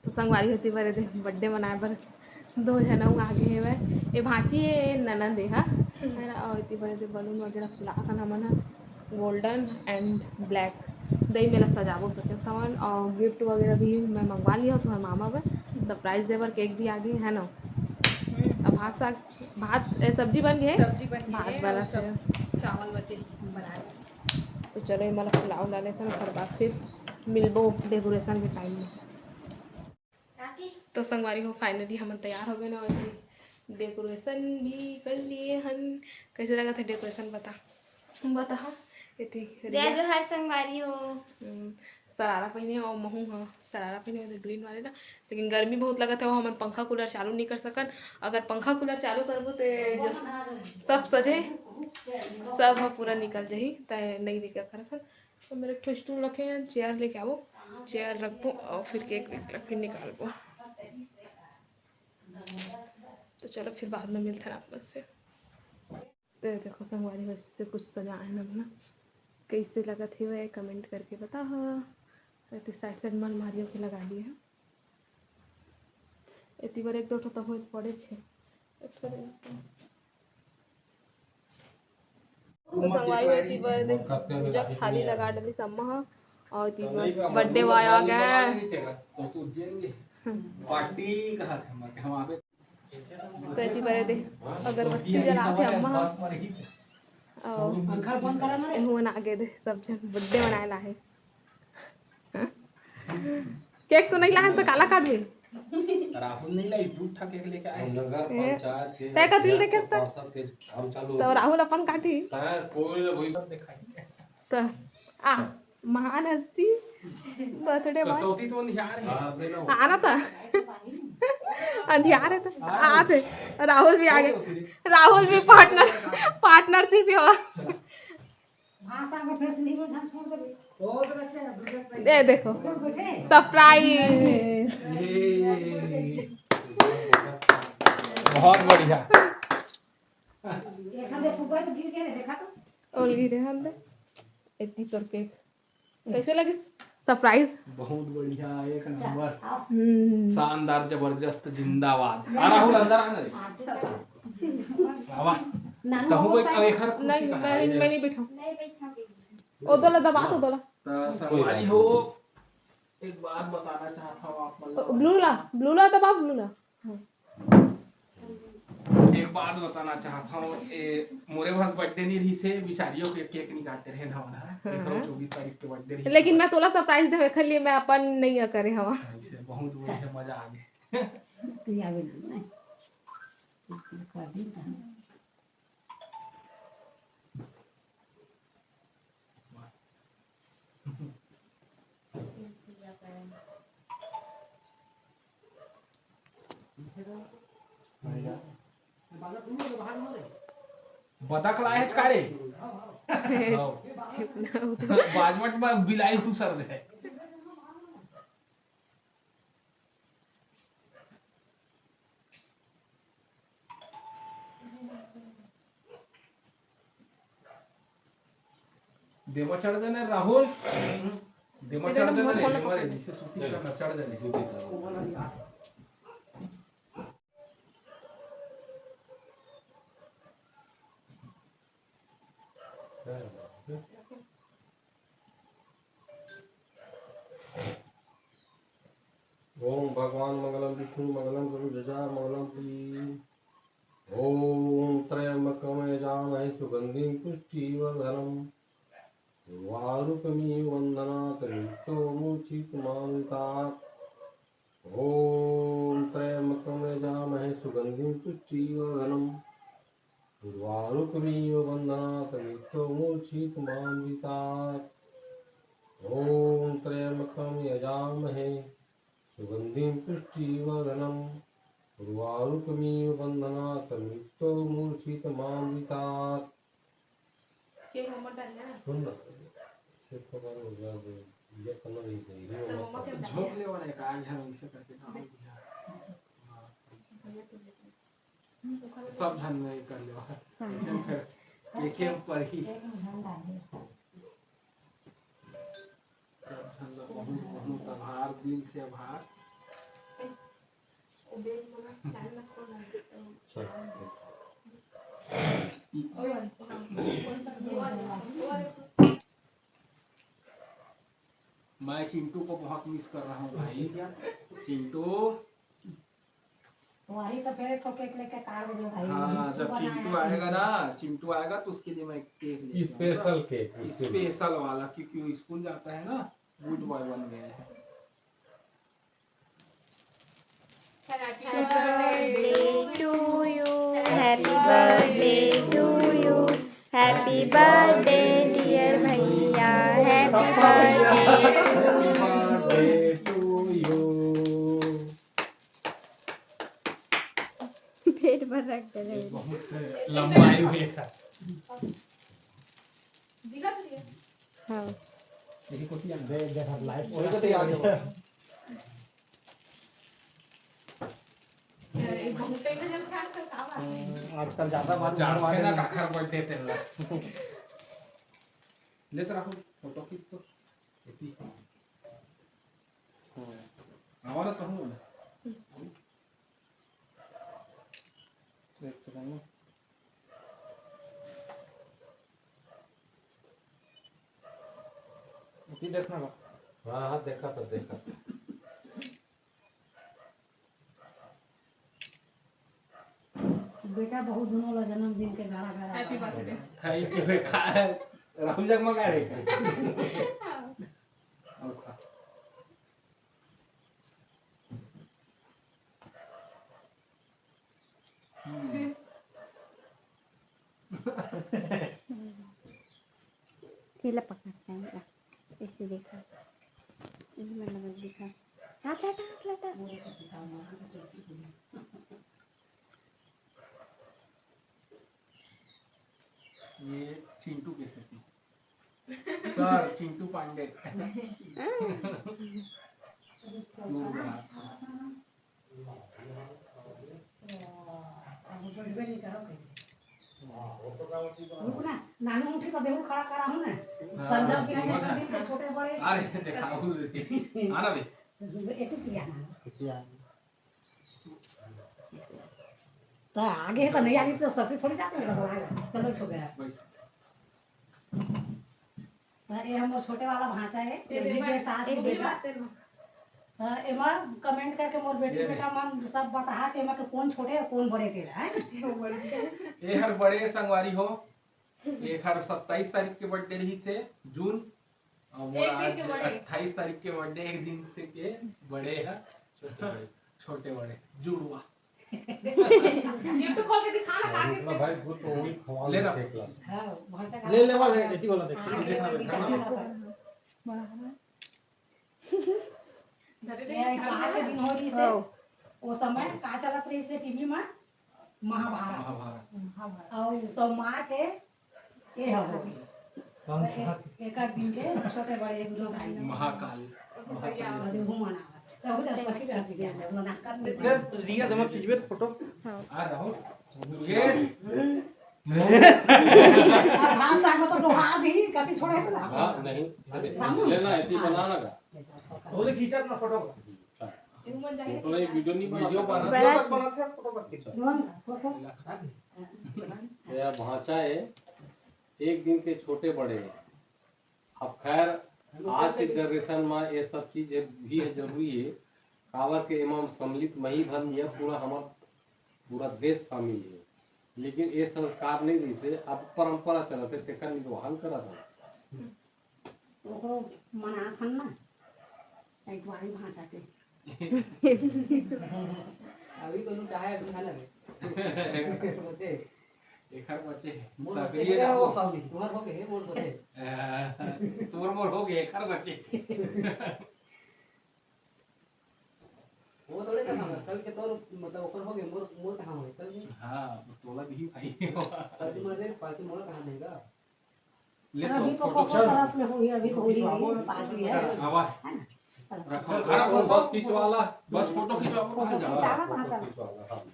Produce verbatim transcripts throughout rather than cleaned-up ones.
तो संगवारी हो, एती बर एदे birthday मनाए बर दो झन अउ आगे हेवय। ए भांची, ए ननद ए हा, है ना? अउ एती बर एदे balloon वगैरह फुलाथन हमन ह, golden and black। दई मेला सजाबो सोचत हवन, अउ gift वगैरह भी मैं मंगवा लियो हंव तुम्हर मामा बर, surprise दे बर cake भी आगे, है ना? अब भात साग, भात, ए, सब्जी बन गे, सब्जी बन गे भात हे, वाला अउ सब चावल बचे हे बनाए बर। तो चलो, एमन ला फुला उला लेथन, ओकर बाद फिर मिलबो decoration के time में। तो संगवारी हो, finally हमन तैयार हो गए ना, और decoration भी कर लिए हन। कैसे लगत हे decoration, बता, बता। एती जय जोहार संगवारी हो। हम्म, सरारा पहिने हे, अउ महू ह सरारा पहिने हे, green वाले ना। लेकिन गर्मी बहुत लगत हे, वो हमन पंखा cooler चालू नहीं कर सकन। अगर पंखा cooler चालू करबो तो जो सब सजे, सब ह पूरा निकल जाही, त नहीं निकल सकन। तो मेरे एक ठो stool रखे हैं, chair लेके आवो, chair रखबो और फिर cake वेक फिर निकालबो। तो चलो, फिर बाद में मिलते हैं आप लोग से। तो ये देखो संगवारी, वैसे कुछ सजाए हैं अपना, कैसे लगत हे वह comment करके बताओ। तो side side में अलमारियों के लगा दिए हैं। एती बर एक दो ठो तो होए पड़े छे। अच्छा, तो संगवारी हो, एती बर पूजा के थाली लगा डली सम्मा ह, और एती बर birthday boy आ गए। पार्टी कहा था हम, हम आवे। तो एती बर दे अगरबत्ती जलाथे अम्मा ह, और एहू मन आगे दे सब झन birthday मनाए ला हे। Cake तो नहीं लाहन तो काला काटबे? राहुल नहीं लाइस, दू ठा cake लेके आए। नगर ए, पंचायत के तय का दिल देखे अध्यक्ष तो? पार्षद के काम चालू तो हो गया। राहुल अपन काटी। हाँ, कोई ना, वही सब दिखाई। तो आ, महान हस्ती birthday boy। कटौती तो निहार है। हाँ, बे ना। आना था। अंधियार है तो। आ थे। राहुल भी आ गए। राहुल भी partner, partnership है। भाषा में फिर से नहीं बोलना छोड़ दे। बहुत रखे हैं, दूसरे पे। ये देखो, बैठे। Surprise। ये। बहुत बढ़िया। एक हाथ फुकवा तो गिर गया, देखा तो। ओल गिरे हम दे। इतनी तोर cake। कैसे लगिस surprise? बहुत बढ़िया, एक नंबर। हम्म। शानदार, जबरदस्त, जिंदाबाद। आ, राहुल, अंदर आना रे। आवा। नानू तहु वो कोई side अब एक हर कुर्सी नहीं, कहाँ मैं, है? मैं नहीं बैठाऊँ। ओ, दोला दबा तो, दोला। तो संगवारी हो, एक बात बताना चाहता हूँ आप लोग। Blue ला, blue ला दबा, blue ला। हाँ। एक बात बताना चाहता हूँ, ए, मोरे पास birthday नहीं रही से, बिचारियों के cake नहीं काटते रहे ना, हाँ, एकरो हाँ। चौबीस तारीख के birthday रही लेकिन से। मैं तोला surprise देवे के लिए मैं अपन नहीं करे हवा। ऐसे बहुत बढ़िया, मजा आ गया। तू आवे ना, नहीं। कर दी ना। बतख लाए हच का रे? बाजमट में बिलाई घुसर रहे। देवा चढ़ देना राहुल, देवा चढ़ देना रे, देवा रे, जिसे shooting करना, चढ़ जाने। ओम भगवान मंगलम विष्णु मंगलम गरुड़ ध्वजा मंगलम प्री। ओम त्र्यंबकम यजामहे सुगंधिम पुष्टिवर्धनम। उर्वारुकमिव बंधनात् मृत्योर्मुक्षीत् मामृतात्। ओम त्र्यंबकम यजामहे सुगंधिम पुष्टिवर्धनम। उर्वारुकमिव बंधनात् मृत्योर्मुक्षीत् मामृतात्। ओम त्र्यंबकम यजामहे सुगंधिम पुष्टिवर्धनम। उर्वारुकमिव बंधनात् मृत्योर्मुक्षीत् मामृतात्। के हमर डालना? सुन ना, सिर्फ पकड़ हो गया, ये करना नहीं सही है। तो मम्मा के झोंक ले वाला एक आग है, उनसे करके डाल दिया। सब झन में कर ले वाला। ऐसे फिर एक एक पर ही। सब झन ला बहुत बहुत आभार, दिल से आभार। मैं चिंटू को बहुत मिस कर रहा हूँ भाई। चिंटू। वही तो फिर एक ठो केक लेके काट दो भाई। हाँ, जब चिंटू आएगा ना, चिंटू आएगा तो उसके लिए मैं केक लेके आऊंगा। स्पेशल केक उसके लिए। स्पेशल वाला, क्योंकि वो स्कूल जाता है ना, गुड बॉय बन गया है। Happy birthday to you, happy birthday to you, happy birthday dear भैया, happy birthday to you। पेट भर रख दे रहे। बहुत लंबा आयु है इसका। हाँ। यही कोठी है। दे, दे, हाँ, लाइव वही तो तैयार हो। अरे, बहुत टाइम में जब खास कर खावा। हम्म, आजकल ज्यादा बात जानते हैं ना, काखर बोलते थे ला। लेते रहो, फोटो खींच तो। इतनी। हम्म। आवा ना तो हूँ। एक सेकंड ना। की देखना बा। हाँ, हाँ, देखा तो, देखा तो। बेटा, बहुत दुनों ला जन्मदिन के गाड़ा गाड़ा। Happy birthday। Thank you। Rahul जगमगा रहे। हम्म। ये ला पकड़ते हैं, ऐसे देखा, ये मतलब दिखा, हाथ हटा, हाथ हटा। ये चिंटू के सेती। सर चिंटू पांडे। हाँ। दूर रहा। रुक ना, नानू उठी तो देहू खड़ा करा हूँ ना। हाँ, संजय के मजा। दिन के छोटे बड़े। अरे, देखा, वो देखिए। आना भी। एक ही किया ना। तो आगे है तो नहीं आगे तो सखी थोड़ी जाते हैं, चलो, ठीक है। भाई। तो ये हमर छोटे वाला भांचा है, ये ये भी देखो, सास एक के भी बेटा। बात है ना। तो एमा comment करके मोर बेटी ये बेटा मन सब बताहा कि एमा के कौन छोटे और कौन बड़े तेरा है। ये हर बड़े संगवारी हो, ये हर सत्ताईस तारीख के birthday रही से जून, और मोर एक दिन के आज बड़े। अट्ठाईस तारीख के birthday, एक दिन से के बड़े है। छोटे बड़े। छोटे बड़े जुड़वा। Gift खोल के दिखा ना, का gift है? भाई, वो तो वही खवा ले ना। देख ला। हाँ, भांचा का ले, ले वाला, एटी वाला देख। हाँ, ये वाला बीच वाला। धरे दे, ये धरे बाहर दे। के दिन हो रही से, हाँ। वो समय का चलत रही से टीवी में, महाभारत। महाभारत। महाभारत। और सब माँ के ये हो गई। कौन तो सा? एक, एक आध दिन के छोटे बड़े एक लोग आई। महाकाल। और वो मना। तो वो दस पच्चीस कर चुके हैं, जब लोग नाक कान में फिर रिया जमा खींचबे तो फोटो। हाँ। आ रहो। दुर्गेश। और भाषा में तो लोहा भी कति छोड़े थे ना। हाँ, नहीं। अरे, रामू। लेना है, ती हाँ। बनाना का। वो तो खींचा अपना फोटो। फोटो नहीं, वीडियो नहीं बना। वीडियो बना। बड़ा वीडियो तक बना था, फोटो मत खींचा। कौन? फोटो? ये भांचा है, एक दिन के छोटे बड़े हैं। अब खैर, आज के generation में ये सब चीज भी है, जरूरी है। काबर के एमा सम्मिलित मही भर नहीं है, पूरा हमर, पूरा देश शामिल है। लेकिन ये संस्कार नहीं रही से, अब परंपरा चलत है, तेकर निर्वहन करत है। ओकरो मनात हन ना, एक बारी भांचा के। अभी तो लुटाया, अभी खा लगे। बचे। एकर बचे। मोर बचे सक्रिय हे, ना वो हो। साली। तुम्हार हो गए, मोर बचे। तोर मोर हो गए, एकर बचे। वो थोड़े कहा, कल के तोर, मतलब, ओकर हो गए, मोर, मोर कहाँ होए, कल के? हाँ, तोला भी भाई। कल के मजे पार्टी मोला कहाँ देगा? ले तो अभी तो फोटो फोटो चल। तरफ में हुई, अभी तो होली की पार्टी है। आवा। है ना? चलो। रखो। अरे, बस, बस खिंचवाला, बस फोटो खिंचवा, फोटो कहाँ जावा? खिंचाना कहाँ जावा? खिंचवाला, हाँ।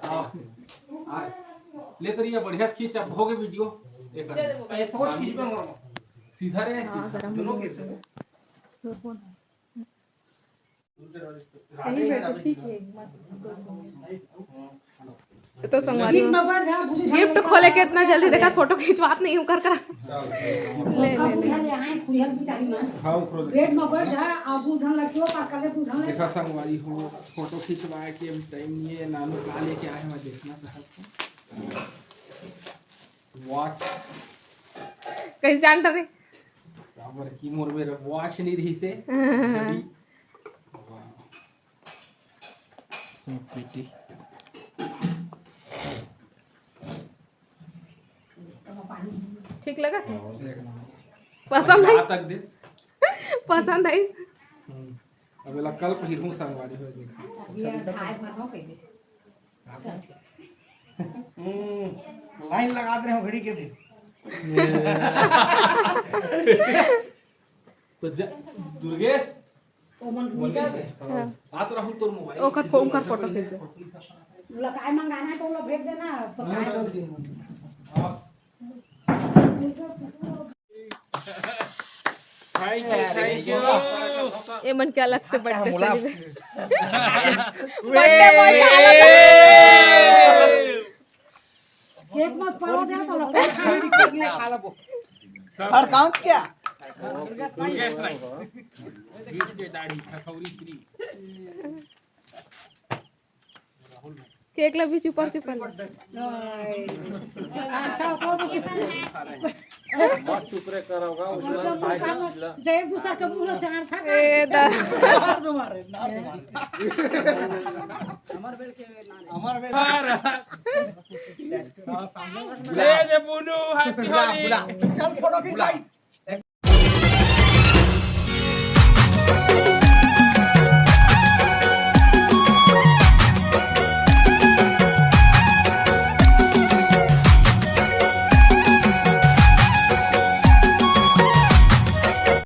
आ, आ, ले तो रिया बढ़िया से खींच, अब हो गए वीडियो। एक दे दे मोबाइल। ए, सोच खींच पे मोर। सीधा रे, हाँ, सीधा। गरम दोनों हो के गया। सही में तो ठीक है, मत। तो संगवारी हो, गिफ्ट खोले के इतना जल्दी देखा, फोटो खिंचवात नहीं हूँ कर करा। ले, ले, ले। हाँ, उखरो ले। देखा संगवारी हो, फोटो खिंचवाए के अभी टाइम नहीं है, नानू का लेके आए हैं, मैं देखना चाहता हूँ। वॉच। कैसे जानता रे? काबर की मोर मेर वॉच नहीं रही से। हाँ। घड़ी। वाह। सूट पेटी। ठीक लगा? एक नंबर। पसंद है? हाथ तक दे। पसंद है? हम्म। अब एला कल पहिरहूँ संगवारी हो, देखा। ये छाय भर हो गई। हम्म, लाइन लगा दे रहे हो घड़ी के भी। तो जा, दुर्गेश, ओ मन दुर्गेश, हाँ। आ तो राहुल तोर मोबाइल ओकर फो-, ओकर फोटो खींच दे। ओला काय मंगाना है तो ओला भेज देना। हाँ, चल दे। हाँ। Thank you, thank you। ये मन के अलग से बर्थडे सेलिब्रेट। बर्थडे बॉय का अलग। केक मत पाओ दे तो लोग। हर काम क्या? दुर्गेश राय। बीस के दाढ़ी, खखौरी फ्री। केक ला भी चुपर चुपर। अच्छा, को भी मत चुप रे करोगा, उसला खाए के चीज ला। एक दूसरा के मुंह ला चार था। ए दा। हमार बेल के हमार बेल। ले दे बुनू, हैप्पी होली। चल फोटो खींच भाई।